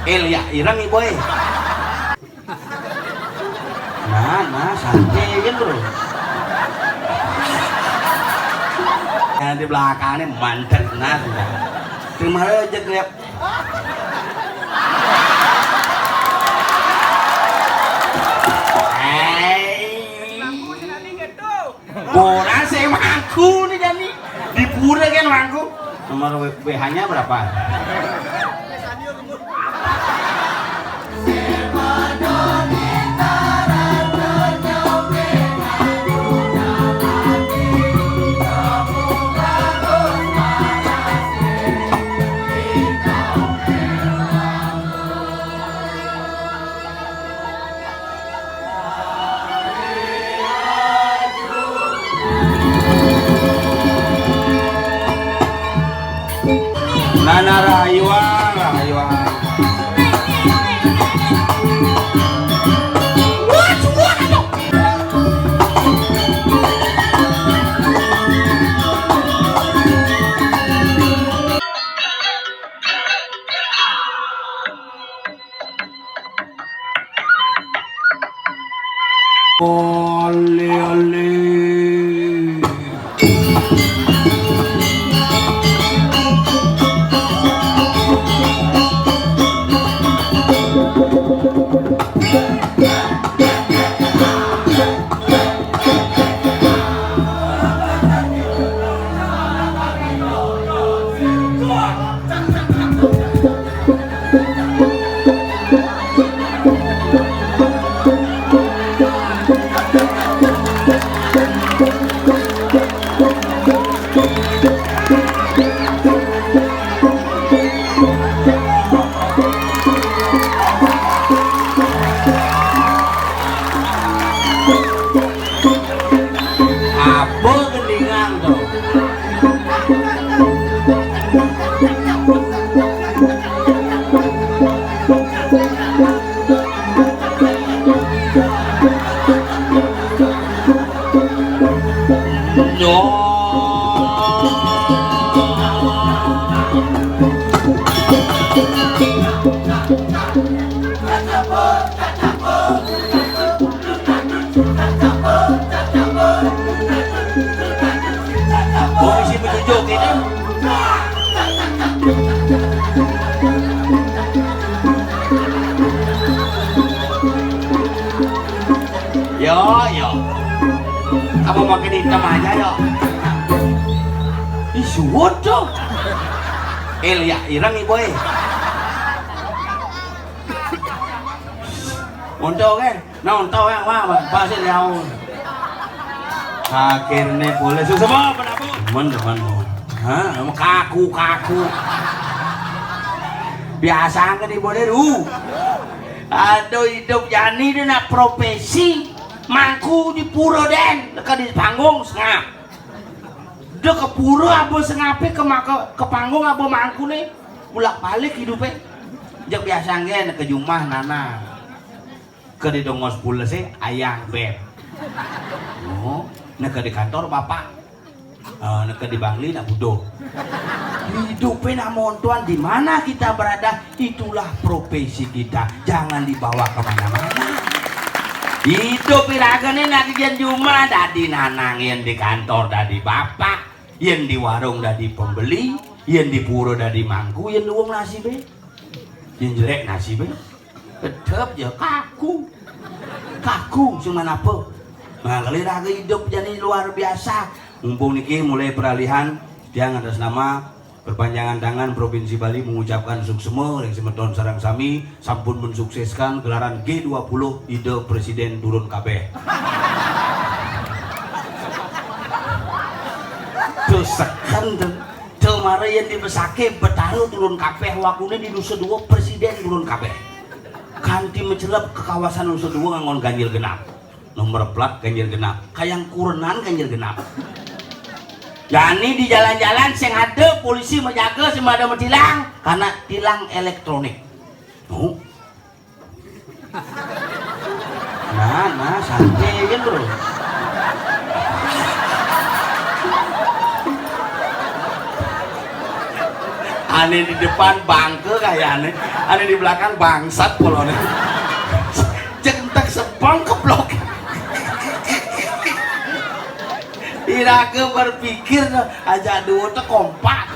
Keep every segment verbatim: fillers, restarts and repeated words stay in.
Eh, ya, ireng ibu, eh. Nah, nah, santai aja, Bro. Nah, di belakangnya mantep, nah, sudah. Terima aja, Grab. Hei. Bola saya mangku nih, Dani. Di pura kan mangku. Nomor W H-nya berapa? Nana rahayu, rahayu. Ole, ole. Apa gendingan tuh? Yo. Komisi petunjuk ini. Yo, yo. Apa makin hitam aja, yo? Ih, suwun tuh. Eh, ya, ireng ibu, eh. Montok, eh. Nah, onto yang mah, Bang, pasti jauh. Akhirnya boleh susah, Bang, kenapa? Teman-teman. Hah, kaku-kaku. Biasa kan ibu dia, uh. Aduh, hidup Jani dia nak profesi mangku di pura den, dekat di panggung sengap. Dia ke pura apa sengape ke maka, ke panggung apa mangku nih, bolak-balik hidupnya. Jak biasa nggih ke jumah nana. Ke di dongos pulese ayang beb. Oh, neke di kantor bapak. Eh, neke di Bangli nak budo. Hidupe nak montoan di mana kita berada, itulah profesi kita. Jangan dibawa kemana-mana. Hidup iragane nak yen jumah dadi nanang, yen di kantor dadi bapak, yen di warung dadi pembeli, yen di pura dadi mangku, yen wong nasibe. Yen jelek nasibe. Kedep ya kaku. Kaku sing manapa. Nah, kali raga hidup jadi luar biasa. Mumpung niki mulai peralihan, tiang atas nama perpanjangan tangan Provinsi Bali mengucapkan suksma ring semeton sareng sami sampun mensukseskan gelaran G dua puluh Ide Presiden turun kabeh. Tuh seken tuh. Tuh mara yang dibesake Betara turun kabeh wakune di Nusa Dua Presiden turun kabeh. Kanti mencelep ke kawasan Nusa Dua ngangon ganjil genap. Nomor plat ganjil genap. Kayang kurenan ganjil genap. Jani di jalan-jalan sing ada polisi menjaga, sing ada metilang karena tilang elektronik. Tuh. Nah, nah, santai aja, Bro. Ané di depan bangké kayané, ané di belakang bangsat poloné. Cék enték sebang keblok. Iraga berpikir, ajak duo té kompak.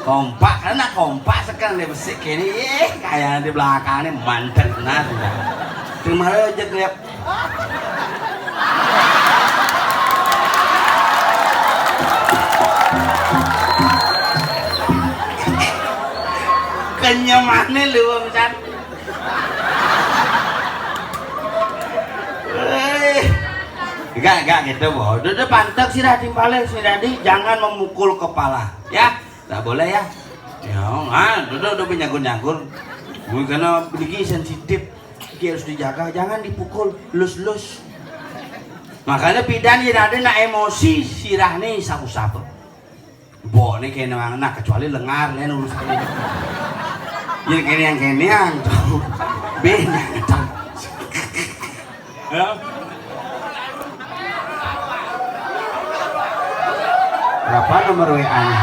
Kompak, karena kompak sekarang dia besik kéné, yéh, kayak di belakangnya mantep, nah, sudah. Terima aja lihat. Kenyemane lu, Bang San. Eh. Enggak, enggak gitu, Bo. Duduk pantek sirah timpale, sirah di, jangan memukul kepala. Ya, enggak boleh ya. Ya, enggak, duduk, duduk nyagur-nyagur. Mungkin karena beli sensitif. Iki harus dijaga, jangan dipukul, lus-lus. Makanya pidan yen ada nak emosi, sirahne sapu-sapu. Bone kene wang, nah, kecuali lengar, lain urusan. Yen kene yang kene yang, tuh. Bene, tuh. Ya. Berapa nomor W A-nya?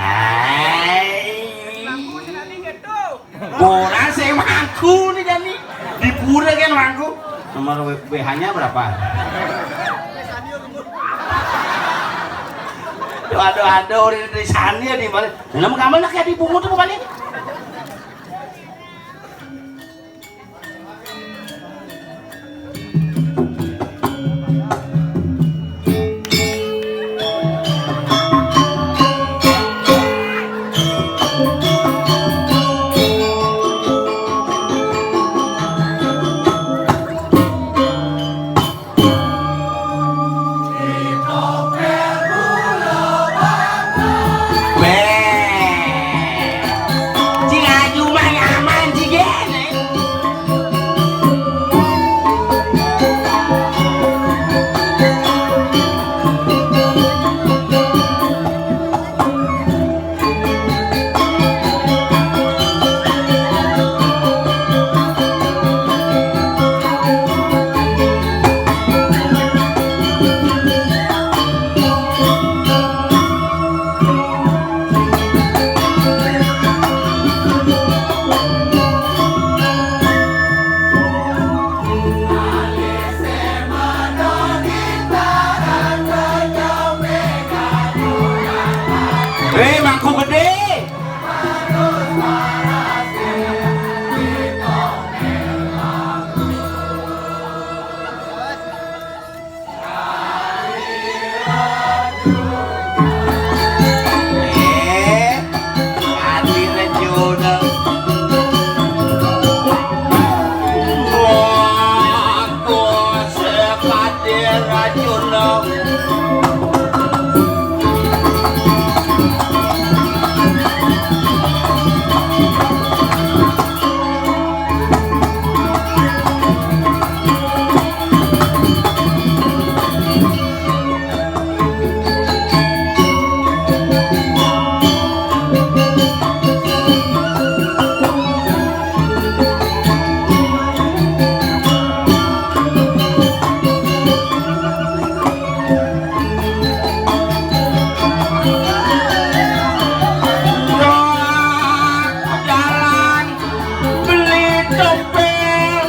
Hai. Bola sing mangku nih, Jani. Di pura kan mangku. Nomor W-, W H-nya berapa? Aduh, aduh, aduh, udah dari sana di balik. Nama kamu nak ya di bungut tuh balik? Beh. Cing Aju mah nyaman, cing, ya. Eh, mangku gedé. Eh, Adi Rejuna. Wah, kok sekadé Rejuna. Jalan beli topeng.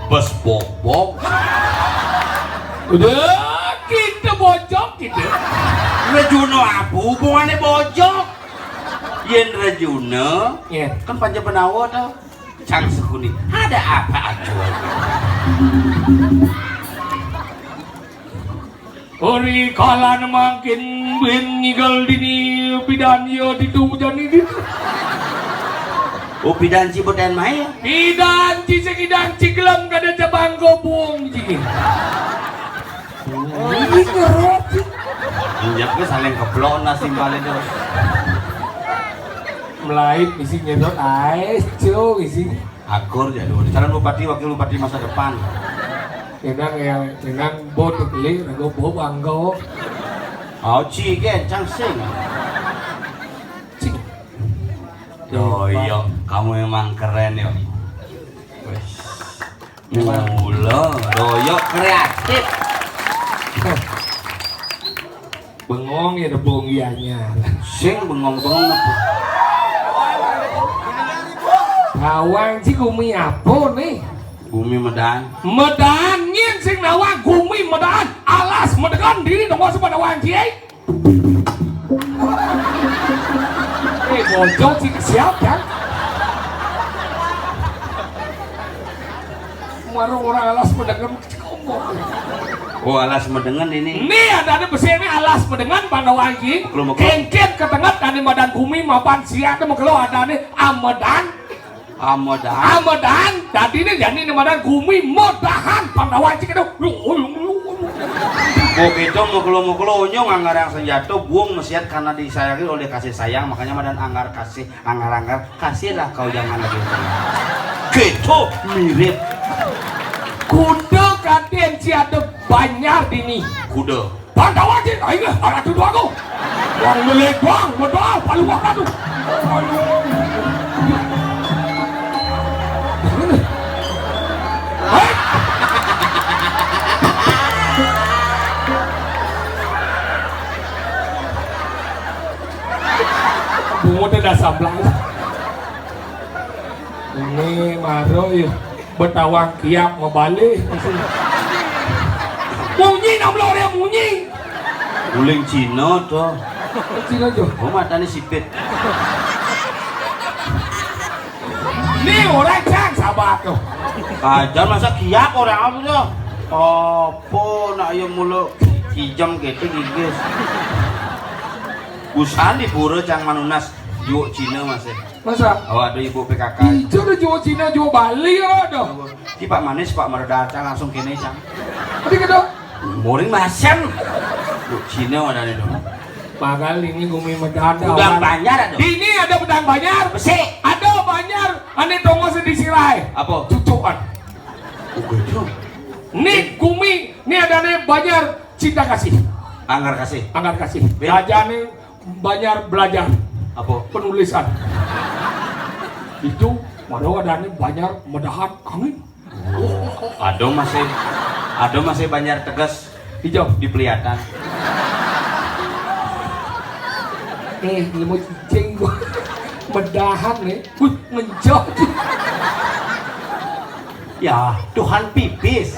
Bos bobok. Udah, kita bojok kita. Rejuna apa hubungannya bojok? Yen Rejuna, iya, kan Panca Pandawa tuh. Cang Sekuning. Ada apa acuan? Ari kalan mangkin buin ngigel dini pidan ya ditu jani ditu. Oh, pidan ci beten mai ya? Pidan ci sing idan ci gelem kada jabang gobong ci. Ini ngerot. Injak ke saling keblok nasi balik tuh. Melait isi nyedot ais, cu isi. Akur jadul. Calon bupati, wakil bupati masa depan. Kenang ya, kenang bot beli, rago bot anggo. Oh, ci kencang sing. Ci. Doyok, kamu memang keren yo. Wes. Mula, doyok kreatif. Bengong ya debong ianya. Sing bengong-bengong apa? Bawang ci gumi apa nih? Gumi medan. Medan nyen sing nawang gumi medan. Alas medegan dini dong wasa pada wanci, eh. Eh, bocor sih siap kan? Warung orang alas medegan. Oh, alas medengan ini. Nih, ada ada besi ini alas medengan, Pandawa Aji. Kengkit ketenget, tadi madan gumi, mapan siat, mau keluar, ada nih, amedan. Amedan. Amedan, tadi nih, jadi ini madan gumi, medahan, Pandawa Aji, gitu. Oh, gitu, mau keluar, mau keluar, nyong anggar yang senjata, buang mesiat karena disayangi oleh kasih sayang, makanya madan anggar kasih. Anggar-anggar, kasihlah kau jangan lagi. Gitu mirip. Kuda kaden si ada banjar dini. Kuda. Pandawa aja, ayo, ada tuduh aku. Wang melek, wang, modal, palu wang anu. Hei. Bungut dah sablang. Ini maro ya. Betawang kiap ngebalik. Munyi nam lore munyi. Uling Cina tuh. Cina jo. Oh, matanya sipit. Nih orang cang sabar tuh. Aja masa kiap orang apa tuh? Apa nak ya mulu kijam gitu gigis. Busan di pura cang manunas juo Cina masih. Masa? Oh, ada ibu P K K. Ijo ada juo Cina, juo Bali ya ada. Ki Pak Manis, Pak Meredata langsung kene cang. Tadi kata. Muring masem. Juo Cina ada nih dong. Pagal ini gumi medan. Udah banjar ada. Ini ada pedang banjar. Besi. Ada banjar. Ane tongo sedih sirai. Apa? Cucuan. Udah itu. Nih gumi, nih ada nih banjar cinta kasih. Anggar kasih. Anggar kasih. Raja nih banjar belajar. Apa? Penulisan. Itu padahal ada nih banjar medahan angin. Ada masih, ada masih banjar tegas. Hijau. Dipelihatan. Eh, ilmu cicing gua. Medahan nih. Wih, ngenjok. Ya, Tuhan pipis.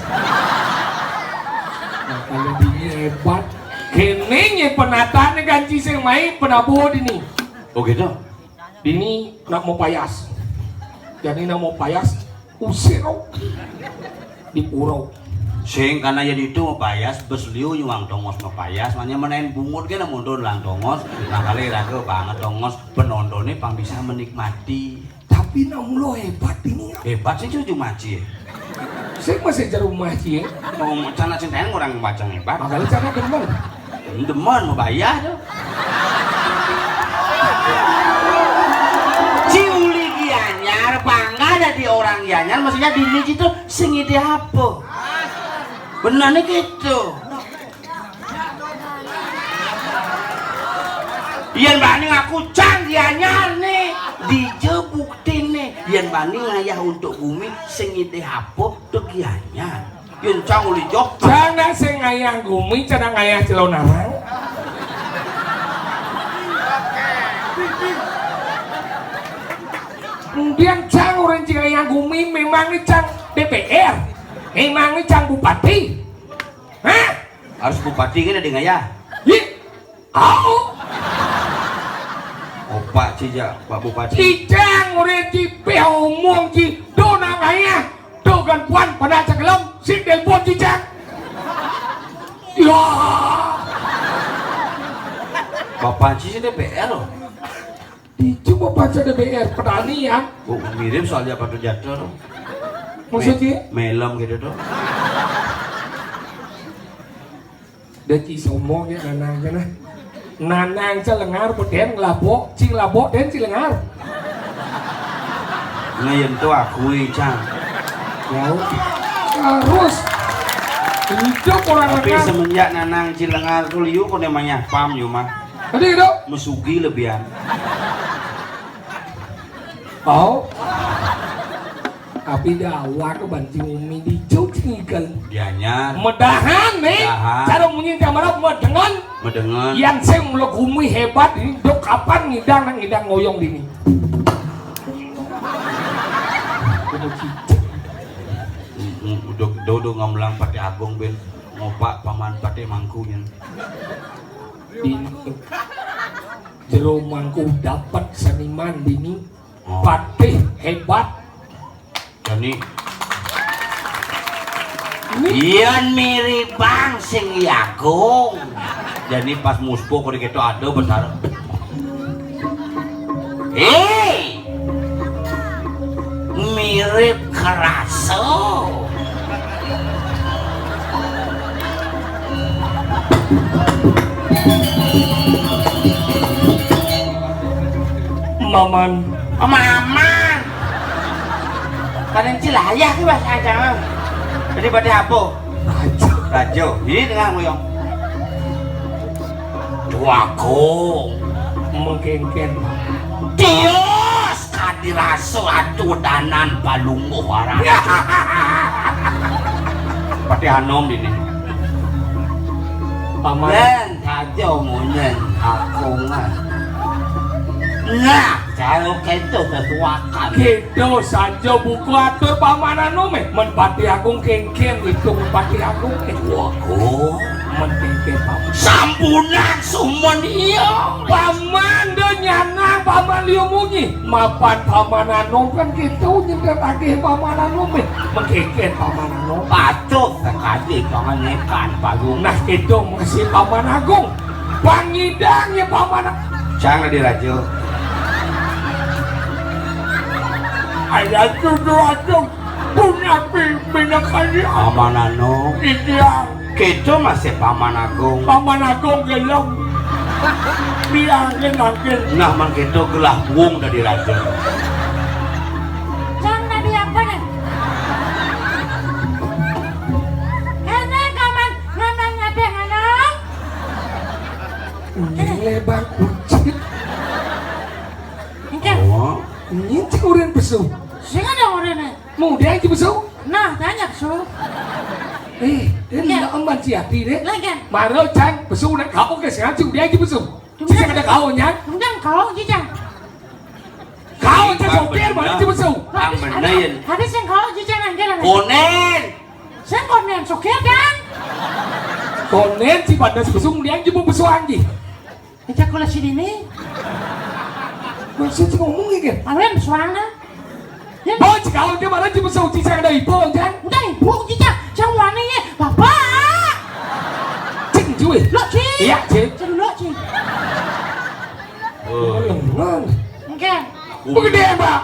Nah, kalau dini hebat. Kene nye penataan nih ganci sing main penabuh dini. Oh gitu? Dini nak mau payas. Jadi nak mau payas, usir di pura. Sing karena ya itu mau payas, bes liu nyuang tongos mau payas, makanya menain bungut kena mundur lang tongos, nah kali raga banget tongos, penontonnya pang bisa menikmati. Tapi nak mulu hebat ini. Hebat sih cucu maci. Saya masih jerum maci ya. Mau cana cintain orang bacang hebat. Makanya cana demen. Demen mau bayar tuh. Ci uli Gianyar, bangga dadi orang Gianyar, maksudnya dini itu sing ide apa? Benernya gitu. Yen bani ngaku cang Gianyar nih, dije buktine. Yen bani ngayah untuk bumi sing ide apa tuh Gianyar. Yen cang uli jok. Cana sing ngayah gumi, cana ngayah celonarang. Kemudian cang orang cing ngayah gumi memang ni cang D P R, memang ni cang bupati. Hah? Harus bupati kan ada ngayah. Ih, Au. Opak cija, Pak Bupati. Cijang urang ci peh omong ci do nang ayah do gan puan pada cekelem si telpon cijang. Ya. Bapak Haji sih D P R loh. Itu Bapak Haji D P R, petani ya. Oh, mirip soalnya Batu Jatuh. Maksudnya? Me-, melem gitu tuh. Dadi somo ya nanang kana. Nanang celengar peden ngelabok, cing labok den celengar. Nah, yen to aku, Cang. Ya, harus. Hidup orang. Tapi semenjak Nanang Cilengar tuh liu kok namanya pam yo mah. Tadi itu. Mesugi lebihan. Oh. Tapi dah awak tu banting umi di cuk singgal. Dianyar. Medahan nih. Medahan. Cara munyi kamera medengan. Medengan. Yang sing mula gumi hebat ini dok kapan ngidang nang ngidang ngoyong dini. Udah cicak. Mm, mm, udah, udah, udah ngamlang Patih Agung ben ngopak paman Patih Mangku nyen. Dini. Jero Mangku dapat seniman dini. Oh. Patih hebat. Jani. Ini. Yen mirip bang sing yagung. Jani pas muspo kok dikit ada besar. Eh, mirip keraso. Maman. Maman. Paling cilayah ki bahasa Aceh. Jadi pada apa? Raja. Raja. Ini tengah ngoyong. Tuaku. Mengkengken. Tios kadiraso atuh danan palungguh orang. Pati anom ini. Paman. Yen saja munyen aku mah. Nah, kalau keto sesuakan. Keto saja buku atur Paman anu meh. Men Pati Agung kengken itu Pati Agung. Waku. Men kengken Paman. Sampunan sumun iya. Paman do nyanang Paman liu munyi. Mapan Paman anu kan gitu nyetir lagi Paman anu meh. Men kengken Paman anu. Patuh sekali panganekan Pagung. Nah, itu masih Paman Agung. Pangidangnya Paman Agung. Cang di raja. Ada tujuh ratus pun api minakani Paman anu. Iya. Kita masih Paman Agung. Paman Agung gelem. Biarin aja. Nah, man kita gelah buung dari raja. Cang tadi apa nih? Kene kaman ngaman ada nganom. Ini lebar kucit. Engke. Oh. Ini cek urin pesu. Sing ada urine. Mau dia aja pesu. Nah, tanya pesu. Eh, ini ndak emban si hati deh. Lagi. Maro cang pesu nak kau ke sengaja dia aja pesu. Cicak ada kau nya. Undang kau cicak. Kau cek sopir mana cek pesu. Ang bener. Habis yang kau cicak anggelan. Konen. Sing konen sokir kan? Konen si pada si pesu dia aja mau pesu anji. Ejakulasi dini. Maksud ngomong iki? Awen suara. Ya. Bos, kalau dia mana cuma sauti saya ada ibu kan? Udah ibu kita, yang mana ya? Bapak. Cing cuy. Lo cing. Iya, cing. Cing lo cing. Oh. Lengan. Enggak. Begede, Pak.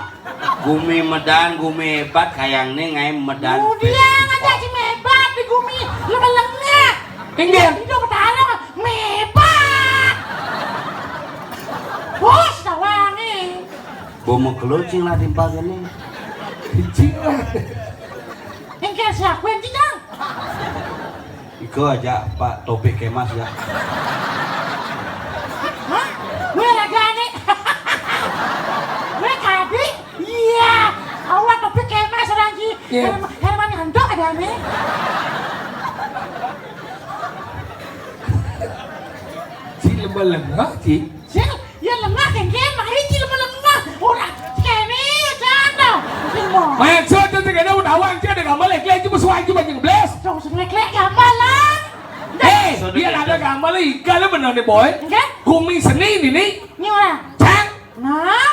Gumi medan, gumi hebat, kayang nih ngai medan. Mudian aja si hebat di gumi, lu melengah. Enggak. Hidup bertahan, mebat. Bos, tawangi. Bomo kelucing lah timpal gini. Cing lah. Engke siapa yang cicang? Iko aja Pak Topik Kemas ya. Hah? Gue ragane. Gue kadi. Iya. Awak Topik Kemas orang ji. Iya. Herman, Herman Yanto ada nih. Si lemah-lemah, Ci. Sing, ya lemah kengken, mari ci lemah-lemah. Ora kene, jano. Sing mau. Maksud itu kena udah awang, ci ada gambar lek-lek, cuma suai, cuma nying bles. Dong, sing lek-lek gambar lah. Eh, dia ada gambar lagi. Kalau benar nih, boy. Enggak? Gumi seni ini nih. Ini orang. Cang. Nah.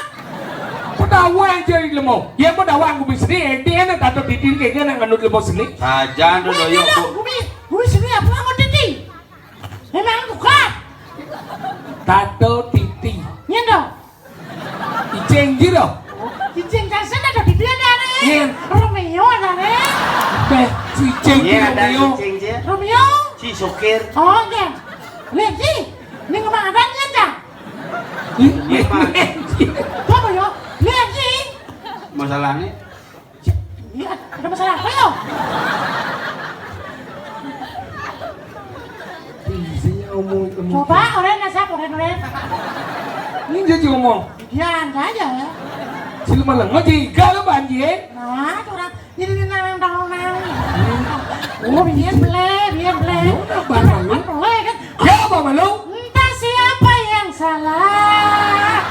Pedawang jadi lemah. Ya, pedawang gumi seni, eh, dia nak tato titin kayaknya nak nganut lemah seni. Sajan tuh doyok, Bu. Gumi, gumi seni apa nganut titin? Tato titi. Nyén to? Icing ji to. Icing kasén ada di dia dari. Nyén. Romeo dari. Beh, si Icing Nyén ada Romeo. Icing ji. Romeo. Si sopir. Oh, nyén. Lagi. Ini kemana nyén, Cang? Ih, Nyén, Pak. Coba yo. Lagi. Masalahnya? Iya, ada masalah apa yo? Isinya omong, omong. Coba, orang nasab, orang, orang. Ini dia ngomong. Dia aja ya. Siluman lengo jiga lo banjir. Nah, orang ini nang nang nang. Oh, biar beli, biar beli. Ya udah, Bang Malu. Beli kan. Ya, Bang Malu. Entah siapa yang salah.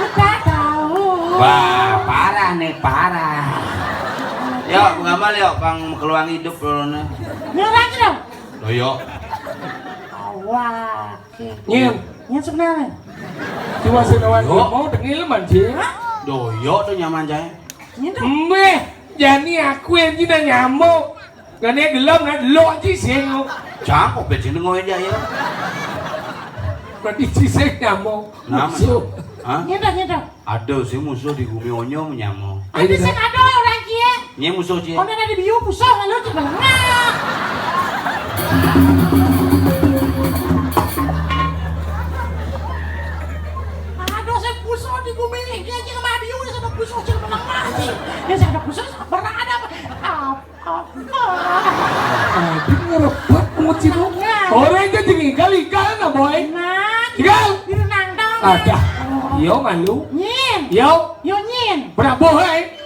Kita tahu. Wah, parah nih, parah. Yuk, ngamal yuk, pang keluang hidup dulu nih. Nyerang dong. Loh, yuk. Awak. Nyén. Nyén sebenarnya. Cuma senawan Yo. Mau dengil manjing. Hah? Doyo tuh nyaman jaya. Nyén tuh. Meh, jani aku yang cina nyamuk. Gane gelem, nah, lo aja sing. Cang, kok becin ngoyo jaya. Berarti cising nyamuk. Nama? Musuh. Hah? Nyén tuh, nyén tuh. Ada sih musuh di bumi onyo nyamuk. Ada sing ada orang kie. Nyé musuh cie. Ono nang biu pusuh lalu cebelengak. Aduh, saya pusuh di bumi ini aja mah biu, saya pusuh cebelengak sih. Ya saya pusuh berada apa? Apa? Aduh, ngerebut penguci lu. Nah. Orang aja tinggal, tinggal, nah, boy. Nah, Tinggal. Di nang dong. Ada. Yo malu. Nyén. Yo. Yo nyén. Prabowo, eh.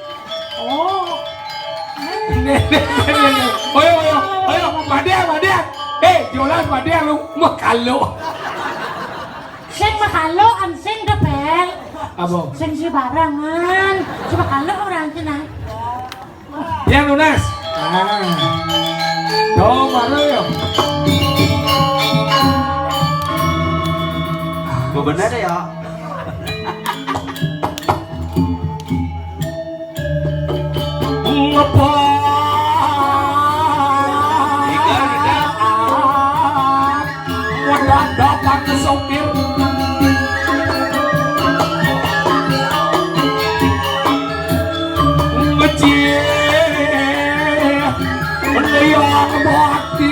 Oh. Oyo, oyo, oyo, padang, padang. Eh, jolas padang lu, mah kalau. Sing makalo an sing depel. Apa? Sing si barangan. Si makalo orang cina. Yang lunas. Ah. Dong, baru ya. Bener ya. Ngepas. Ikan, ikan. Wadah dapat sopir. Ngecil. Liang bakti.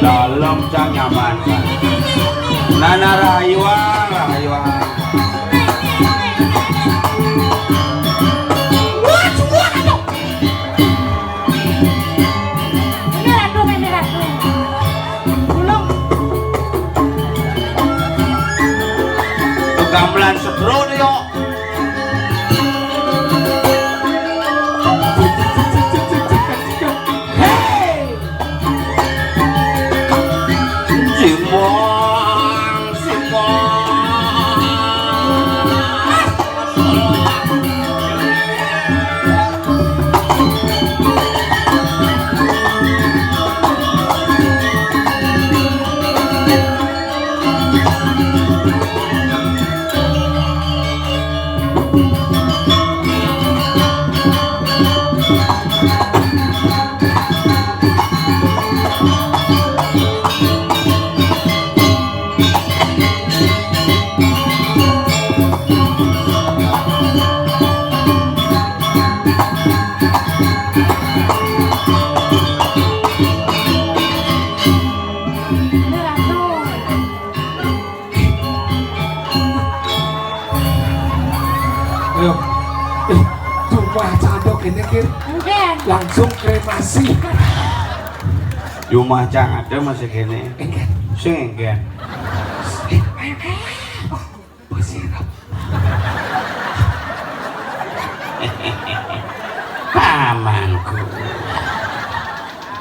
Dalem cang nyaman. Nana rayuang, rayuang. Ini ratu, ini ratu. Belum. Gamelan segero dia. Hei! Simong, Simong. Ayo. Eh, cuma cadok ini, Kir. Enggak. Langsung kremasi. Jumah cang ada masih kene. Enggak. Sing enggak. Eh, ayo, ayo. Oh, bersih, Rob. Pamanku.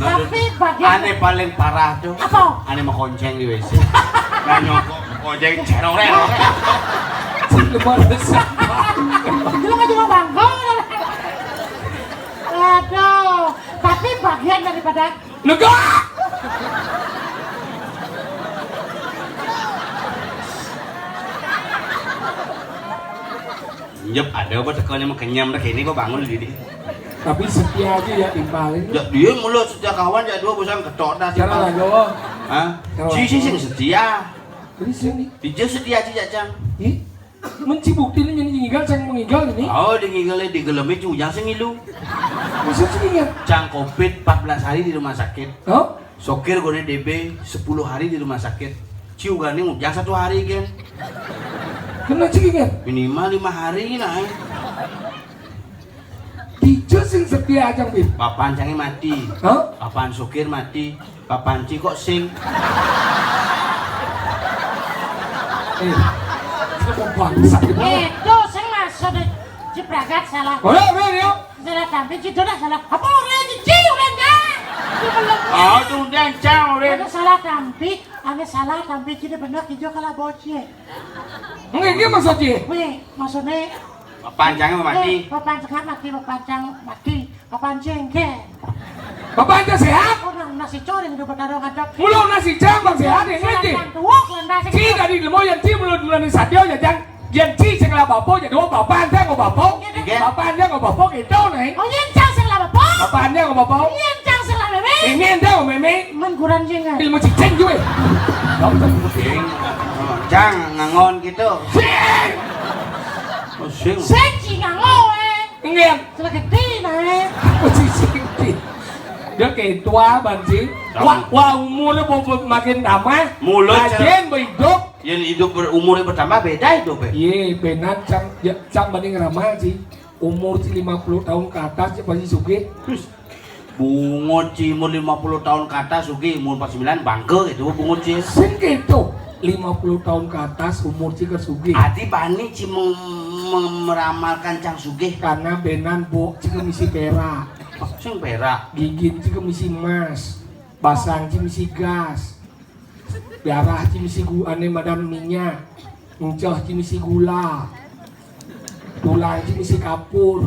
Tapi bagian Ane paling parah tuh. Apa? Ane mau konceng di W C. Nah, nyokok konceng ceroreng. Lu nggak cuma bangkong. Aduh, tapi bagian daripada Negak! Nyep ada apa tekonya mah kenyam dah ini kok bangun di. Tapi setia aja ya timpalin. Ya dia mulu setia kawan ya dua bosan ketok dah. Cara lagu. Hah? Cara lagu. Sisi sing setia. Ini sini. Dia setia aja ya, Cang. Ih, mencibuk ini jadi ngigel, saya mengigal ini. Oh, di ngigel di gelem itu ujang sing ngilu. Maksud sih ya? Cang covid empat belas hari di rumah sakit. Hah? Sokir gone D B sepuluh hari di rumah sakit. Ciu gani ujang satu hari kan. Kena ciki kan? Minimal lima hari nah. Dija sing setia aja, Bib. Bapak cange mati. Hah? Bapak sokir mati. Bapak ci kok sing. Eh, kamu bangsat gitu. Itu sing maksud cipragat salah. Ora, ora, ya. Salah tampi, ci dona salah. Apa ora ci, ci ora enggak? Ci belum. Oh, tuh dan cang ora. Ada salah tampi, ada salah tampi, ci bener, ci kalau bocil. Enggak, ini maksudnya. Wih, maksudnya Papancang mati. Eh, papancang mati, papancang mati, papancing ke. Papancang sehat? Orang nasi coring di Betaro ngadep. Mulo nasi jambang sehat ya ngerti. Tuwuk lan nasi. Ci tadi lemo yang ci mulut mulai sadio ya jang. Yang ci sing lah bapo ya dua papancang kok bapo. Iya, deh. Papancang kok bapo gitu nih. Oh, yang cang sing lah bapo. Papancang kok bapo. Yang cang sing lah meme. Ini enda meme. Men kurang jengan. Ilmu cicing gue. Cang ngangon gitu. Sing. Oh, sing. Sing ci ngangon eh. Nggih. Salah gedhe nae. Posisi iki. Dia ketua banci. Wah, wah umure makin tambah. Mulut. Rajin hidup. Yang hidup berumur bertambah beda hidup ya. Iya, benar cang ya, cang banding ramal sih. Umur sih lima puluh tahun ke atas ya pasti sugih. Terus bungut sih umur lima puluh tahun ke atas sugih, umur empat puluh sembilan bangke gitu bungut sih. Sing gitu. Lima puluh tahun ke atas umur sih ke sugih. Ati bani sih mem- mem- meramalkan cang sugih. Karena benan bok sih ke misi perak. Sing perak. Gigit sih ke misi emas. Basang sih misi gas. Darah ci misi gu ane madan minyak, encoh ci misi gula, tulang ci misi kapur,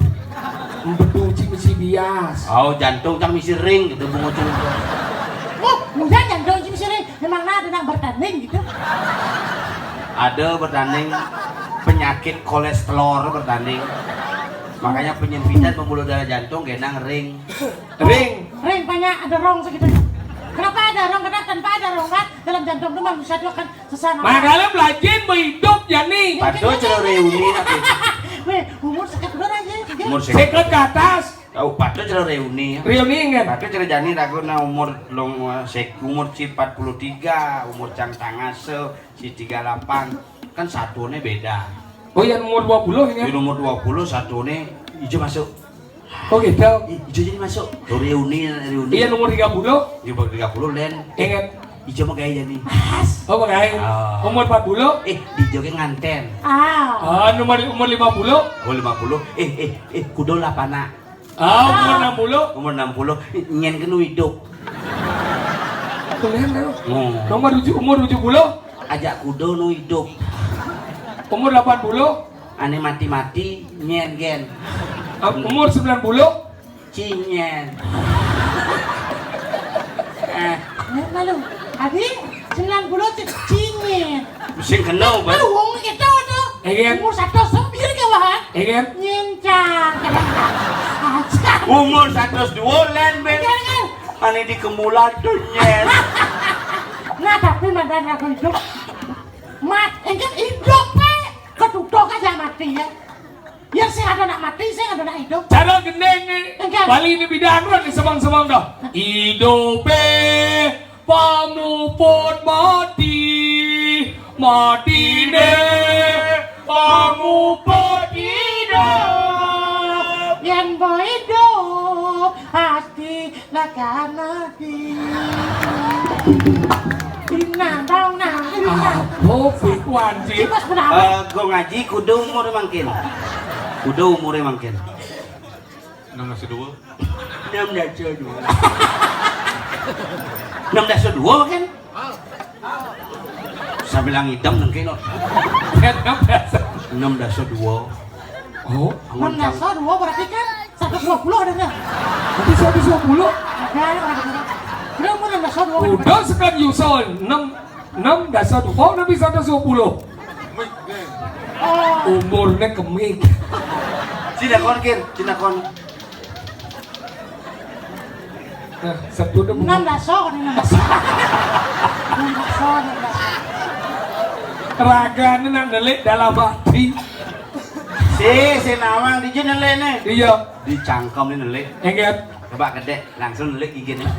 empedu ci misi bias. Oh, jantung cang misi ring gitu bungut cang. Oh, mudah jantung ci misi ring. Emang ada nang bertanding gitu? Ada bertanding penyakit kolesterol bertanding. Makanya penyempitan pembuluh darah jantung genang ring. Ring. Ring banyak ada rong segitu. Kenapa ada rong? Karena tanpa ada rong kan dalam jantung itu manusia itu akan sesama. Makanya belajar hidup ya nih. Padu cara reuni nanti. Weh, umur sekat berapa aja? Umur sekat. Sekat ke atas. Tahu padu cara reuni. Reuni kan? Padu cara jani ragu nah umur long sek umur si empat puluh tiga, umur cang tangase si tiga delapan. Kan satuannya beda. Oh yang umur dua puluh ini. Yang umur dua puluh satuannya hijau masuk. Oh gitu. Ih, hijau jadi masuk. Tuh reuni, reuni. Iya nomor tiga puluh. Di bawah tiga puluh len. Ingat. Ijo mah gaya nih. As. Oh, pakai. Ah. Umur empat puluh? Eh, di joge nganten. Ah. Ah, nomor umur lima puluh? Oh, lima puluh. Eh, eh, eh, kudo lapana. Ah, umur enam puluh? Umur enam puluh. Nyen ke nu hidup. Kuliah kan? Hmm. Nomor tujuh, umur tujuh puluh? Aja kudo nu hidup. Umur delapan puluh? Ane mati-mati nyen gen. Ah, umur sembilan puluh? Cinyen. Eh, malu. Adi, sembilan puluh ci-, cinyen. Sing kena, Bang. Malu wong gitu tuh. Iya. Umur satu sembilan ke, Bang? Iya. Nyincang. Aja. Umur satu dua len, Ben. Iya, kan? Ane di kemulan tuh, nyen. Nah, tapi mantan aku hidup. Mat, engke hidup, Pak. Ketutup aja mati ya. Ya, sing ada nak mati, sing ada nak hidup. Cara gendeng nih. Enggak. Bali ini bidan kan di semang-semang dah. Idupe pamuput mati, matine pamuput hidup. Yen mbok hidup, pasti lah kan mati. Nah, dong, nah, nah. Apa sih, Wanci? Mas, kenapa? Eh, gua ngaji kudu umur mangkin. Kudu umur mangkin. Enam belas dua. Enam belas dua. Enam belas dua kan? Sambil ngidam nengke no. Enam belas. Enam belas dua. Oh, enam belas dua berarti kan satu dua puluh ada nggak? Tapi satu dua puluh. Ada, ada, ada. Udah, umur enam belas dua. Udah sekian nyusul. Enam, enam belas dua. Oh, nabi satu dua puluh. Oh. Umurnya kemik. Cina kon, Kin. Cina kon. Nah, satu deh. Enam belas, oh, enam belas. Enam belas, oh, enam belas. Ragane nak nelik dalam hati. Si, si nawang di je nelik nih. Iya. Di cangkem nih nelik. Enggak. Coba kedek, langsung nelik gigi nih.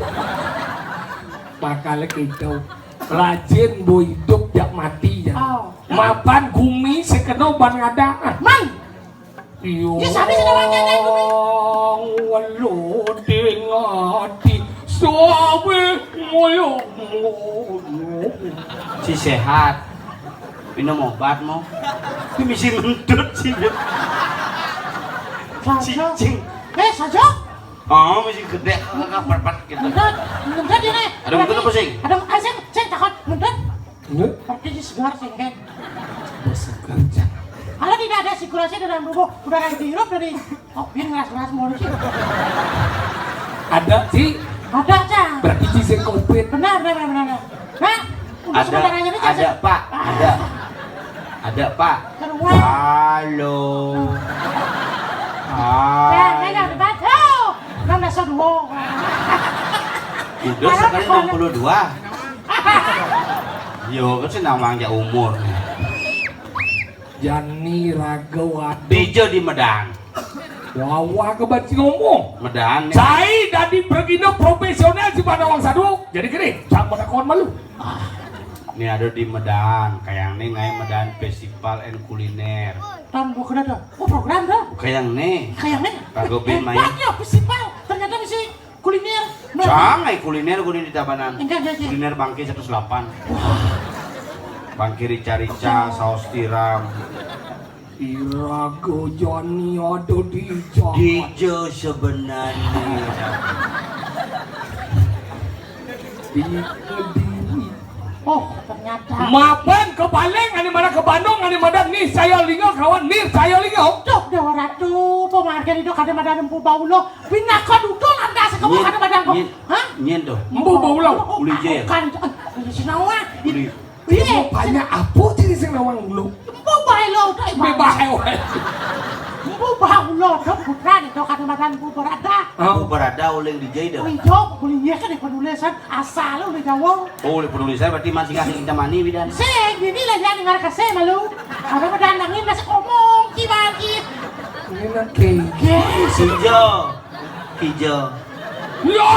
Bakal gitu. Rajin bu hidup jak mati ya. Oh. Mapan gumi sekeno ban ngadaan. Man. Yo. Ya, sampe sing ora nyanyi, Bumi. Welo ding ati sawe moyo. Si sehat. Minum obat mau. Ini misi mentut sih. Saja. Cicing. Eh, saja. Oh, misi gede, kakak perpat gitu. Mentut, mentut ini. Ada mentut apa sih? Ada, ah, sing, sing takut mentut. Nggih. Tapi segar sih, kan? Segar, Cak. Kalau tidak ada sirkulasi dalam tubuh, udara yang dihirup dari, oh, ini ngeras-ngeras mulu sih. Ada, Ci. Ada, Cak. Berarti Ci sing covid. Benar, benar, benar, benar. Nah, untuk ada, sementara ini, Cak, ada, Pak. Ah. Ada. Ada, Pak. Terus. Halo. Nah, saya nggak debat. Oh, enam belas dua. Udah sekali enam puluh dua. Yo, kan sing nawang ja umur. Jani raga waduh. Dija di Medan. Wawa kebanci ngomong. Medan. Cai dadi pergina profesional si pada wang sadu. Jadi gini, cak pada kawan malu. Ah. Ini ada di Medan, kayak nih ngai Medan Festival and Kuliner. Tam bukan ada. Oh, program dah. Kayak nih. Kayak nih. Raga bin main. Hebat ya, festival. Ternyata bisa kuliner. Nah. Jangan kuliner gua di Tabanan. Enggak, enggak, enggak. Kuliner bangke seratus delapan. Wah. Bangke rica-rica, saus tiram. Iraga jani ada di Jakarta. Dija sebenarnya. Di Kediri. Oh, ternyata. Mapan ke Paleng, ane mana ke Bandung, ane madan nih saya linga kawan nih saya linga. Cok Dewa Ratu, pemarga itu kada madan empu baulo. Pinaka dudul anda sekamu kada madan kok. Hah? Nyen tuh. Empu baulo. Uli je. Kan, eh, sinawa. Uli. Iya. Banyak apa jadi sing nawang dulu? Empu bae lo, udah. Be bae wae. Empu bae lo, udah putra nih, tuh kada madan empu berada. Oh. Empu berada uling di jai dah. Oh, iya, kuliah kan penulisan asal udah jauh. Oh, uling penulisan berarti masih kasih kita mani bidan. Sing, ini lah jangan dengar kasih malu. Ada pedandangin masih ngomong, ki bagi. Ini nak kayak. Yes. Ijo. Ijo. Ya.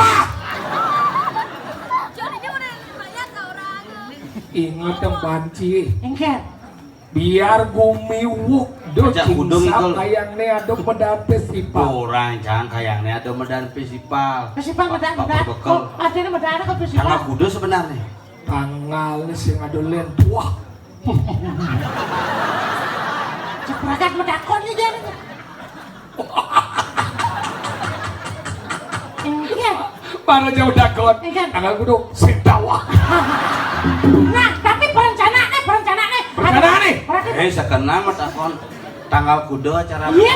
Ingat yang banci. Enggak. Biar gumi wuk do. Cak kudung itu. Kayang ne ada medan festival. Orang cang kayang ne ada medan festival. Festival medan, medan. Oh, ada medan ke festival? Tanggal kudu sebenarnya. Tanggal sing ada lentuah. Cek berangkat medakon nih dia. Iya. Baru jauh dakon. Iya. Tanggal kudu sing tawah. Nah, tapi perencanaan nih, perencanaan nih. Perencanaan nih. Berarti Eh, sakenaon mah takon tanggal kudu acara. Iya.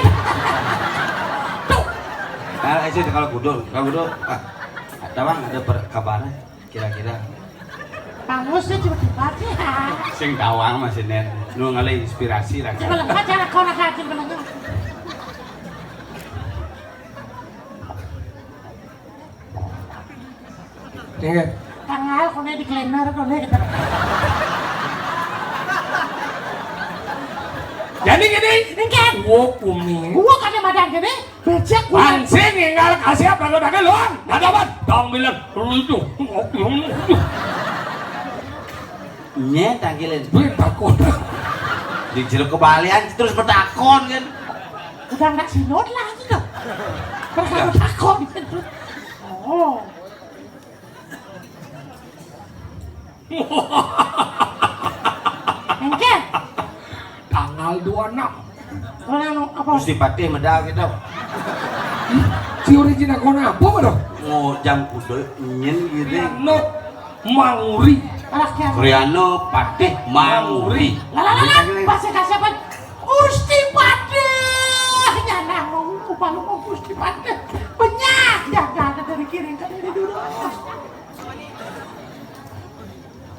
Tuh. Nah, eh, sih, tanggal kudu, tanggal kudu. Ah, ada bang, ada per kabarnya kira-kira. Bagus sih, tiba-tiba sih. Sing tawang masih nen. Nu ngalih inspirasi lah. Coba lah, acara kau nak hadir menengah. Iya. Tanggal kau nih di kalender kau nih kita. Jadi gini. Ini kan. Gua kumi. Gua kan yang madang gini. Becek gua. Pansing ninggal kasih apa lu dah lu? Ada apa? Tong bilang lu itu. Nye tangkilin. Gue takut. Di jero kebalian terus bertakon kan. Udah nggak sinut lagi tuh. Terus aku takut. Oh. Engke. Tanggal dua enam. Orang apa? Gusti Patih medal gitu. Si original kona apa dong? Oh, jam kuda nyen gitu. Anu, Manguri. Alah, kian. Kriano Patih Manguri. Lah, lah, lah, lah. Pas saya kasih apa? Gusti Patih. Nyana mau lupa lu mau Gusti Patih. Banyak ya, gak ada dari kiri ke dari dulu.